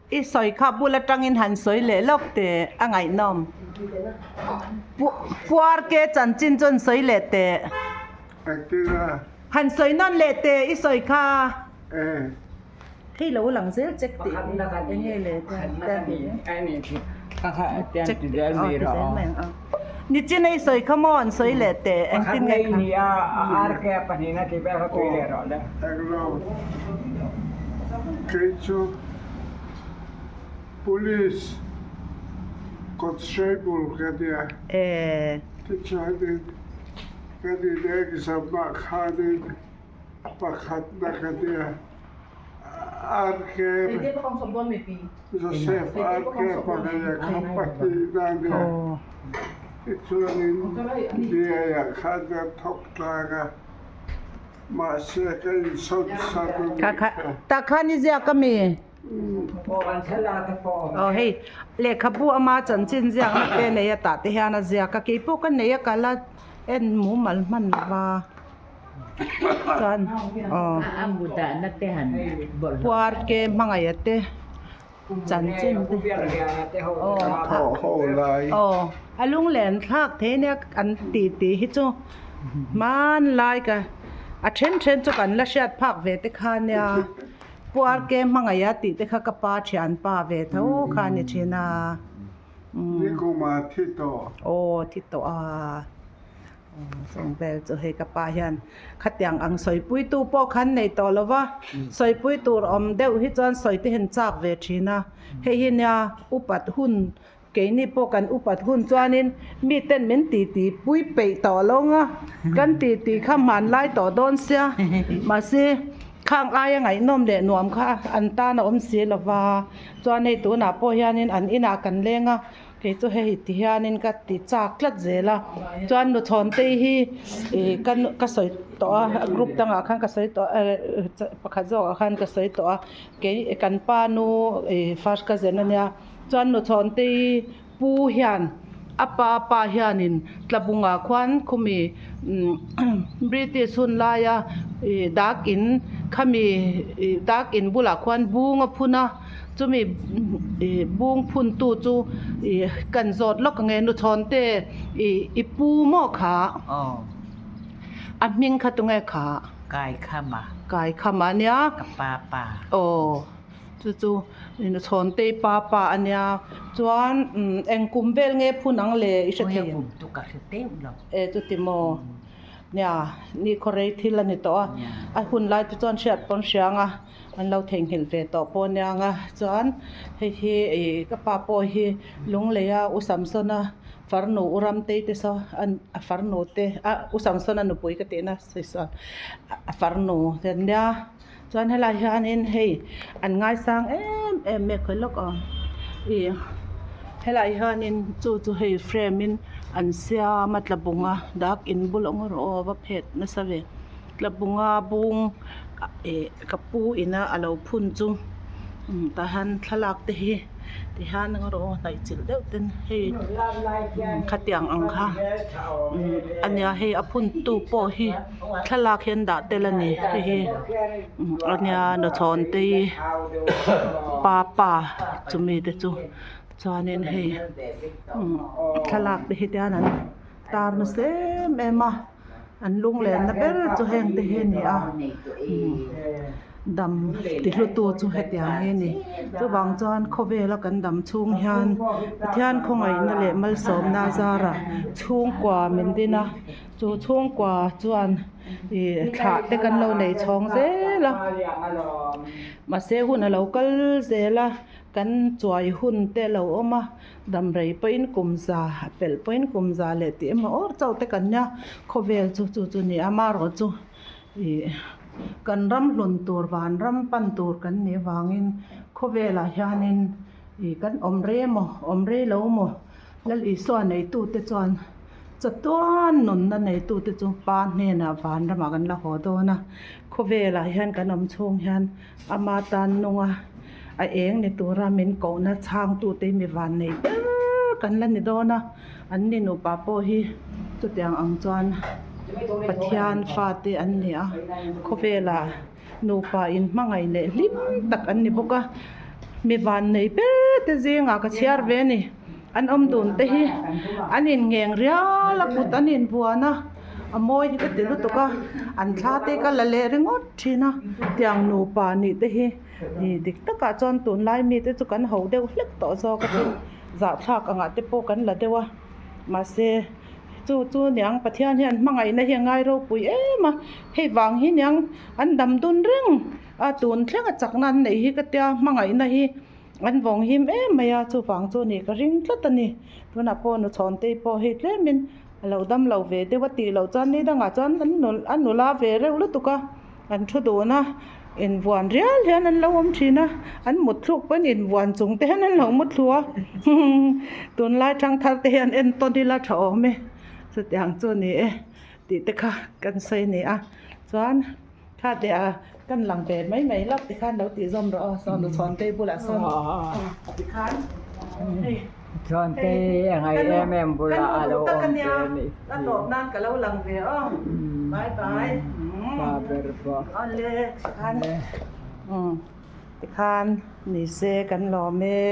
I sawi kha bul atangin han sawi leh lawk teh a ngaihnawm. Puar ke chanchin chu an sawi leh teh. Han sawi nawn leh teh i sawi kha. Hei lo lang zel check tih hi eng nge le check tih aw ti zel mai ang a. Nichin a i sawi kha maw an sawi leh teh engtin nge kha. Kei chu Police Constable ka nia. Tichuanin kan in exam ah khanin pakhatna ka nia. RK Joseph RK Pangaya kha pahnihna a nia. Tichuanin Diai-ah khan ka thawk tlang a. Mahse ka insawn san a nih kha. Tah khan i ziak a mi? Aw hei lehkhabu ama chanchin ziakna te nei a tah te hian a ziak a keipawh ka nei a kal a en mumal hman lo va chuan aw puar ke hmangaih a te chanchin te aw a lunglen thlak thei ania an tih tih hi chu hmanlai ka a then then chu kan la hriat phak ve te kha ania. Puar ke hmangaih a tih te kha ka pa thian pa ve tho kha a ni thin a. Nikuma thi tawh. Aw thi tawh a. Chung vel chu hei ka pa hian khatiang ang sawipui tu pawh khan nei tawh lo va, sawipui tur awm deuh hi chuan sawi te hian chak ve thin a. Hei hi nia upat hun Keini pawh kan upat hun chuanin miten min titi pui peih tawh lo nga, kan titi kha hmanlai tawh dawn sia, mahse khang aia ngaihnawm leh nuam kha an tan a awm si lo va, chuan hei tunah pawh hianin an inah kan leng a, kei chu hei ti hianin ka ti chak tlat zel a, chuan nuchhawntei hi ih ka ka sawi tawh a group dangah khan ka sawi tawh a pakhat zawkah khan ka sawi tawh a, kei kan pa nu ih first cousin ania. Chuan Nuchhawntei pu hian a pa pa hianin Tlabungah khuan khumi British hun laia ih dak in khami ih dak in bulah khuan bung a phun a chumi ih bung phun tu chu ih kan zawt lawk ang e Nuchhawnte ih i pu maw kha a hming kha tunge kha Kaikhama Kaikhama ania ka pa pa aw. Chu chu Chhawntei pa pa a nia chuan eng kum vel nge phun ang le i hre thei Kum chu ka hre teuh lo. E chuti maw nia ni khawrei thil a ni tawh a a hun lai te chuan hriat pawn hriang a an lo theihnghilh ve tawh pawh ania ang a chuan hei hi ih ka pa pawh hi Lungleia U Samsona farnu U Ramtei te saw a farnu te a U Samsona nupui ka tihna sawi sawn a farnu te an nia. Chuan helai hianin hei an ngaisang em em mai a khawi lawk a ih helai hianin chu chu hei frame in an siam a tla bung a dak in bul ang erawh aw a va phet nasa ve tla bung a bung ih ka pu ina a lo phun chu tah hian thlalak te hi. Tihian eng erawh hnaih chilh deuh ten hei khatiang ang kha ania hei a phun tu pawh hi thlalak hian dah tel a ni hei hi ania nawchhawn te hi pa pa chumi te chu chuanin hei thlalak te hi tian an tar nasa em em a. An lunglenna ber chu heng te hi a ni a dam ti hlutu chu hetiang hi a ni chuvang chuan khawvela kan dam chhung hian Pathian khawngaihna leh malsawmna zarah chhungkua min din a chu chhungkua chuan ih thlah te kan lo nei chhawng zel a mahse hun a lo kal zel a kan chuai hun te a lo awm a. Damrei pawhin kum za a pelh pawhin kum za leh tih emaw awr chauh te kan nia khawvel chu chu chu ni a amaherawh chu ih kan ram hlun tur van ram pan tur kan nih avangin khawvelah hianin ih kan awm rei emaw awm rei lo emaw Lal Isua neitute chuan chatuan nunna neitute chu pa hnenah van ramah kan la haw dawn a khawvelah hian kan awm chhung hian ama tan nunga a eng ni tura min kohna chhangtute hi mi van nei ber kan la ni dawn a an ni nupa pawh hi chutiang ang chuan Pathian fate an ni a khawvelah nupa in hmangaih leh hlim tak an ni bawk a. Mi van nei ber te zingah ka chhiar ve a ni. An awm dun te hi an inngeng rial a kut an inbuan a, a mawi hi ka ti lutuk a, an thla te ka la leh ringawt thin a, tiang nupa nih te hi ih dik takah chuan tunlai mite chu kan ho deuh hlek tawh zawk a tin zahthlak angah te pawh kan la deuh a mahse chu chu niang Pathian hian hmangaihna hi a ngai ropui em a, hei vang hi niang an dam dun reng a tun thleng a chakna an neih hi ka tia hmangaihna hi. An vawng him em mai a, chuvang chu ni ka ring tlat a ni. Tunah pawh nuchhawntei pawh hei tlemin a lo dam lo ve deuh a tih loh chuan ni dangah chuan an nul a nula ve reuh lutuk a, an thu dun a, invuan rial hian an lo awm thin a, an mut thluk pawhin invuan chung te hian an lo mu thlu a, tunlai thangthar te hian entawn ila tha awm e, chutiang chu ni e tih te kha kan sawi a ni a, chuan. Kha teh a, kan lang ve mai mai lawk tikhan lo tih zawm rawh aw, sawn Chhawntei bulah sawn tikhan hei Chhawntei a ngai em em bulah a lo awm ve a nih hi. Ka tawp nan ka lo lang ve aw, bye bye. Pa ber pawh. Awle tikhan tikhan ni se kan lawm e.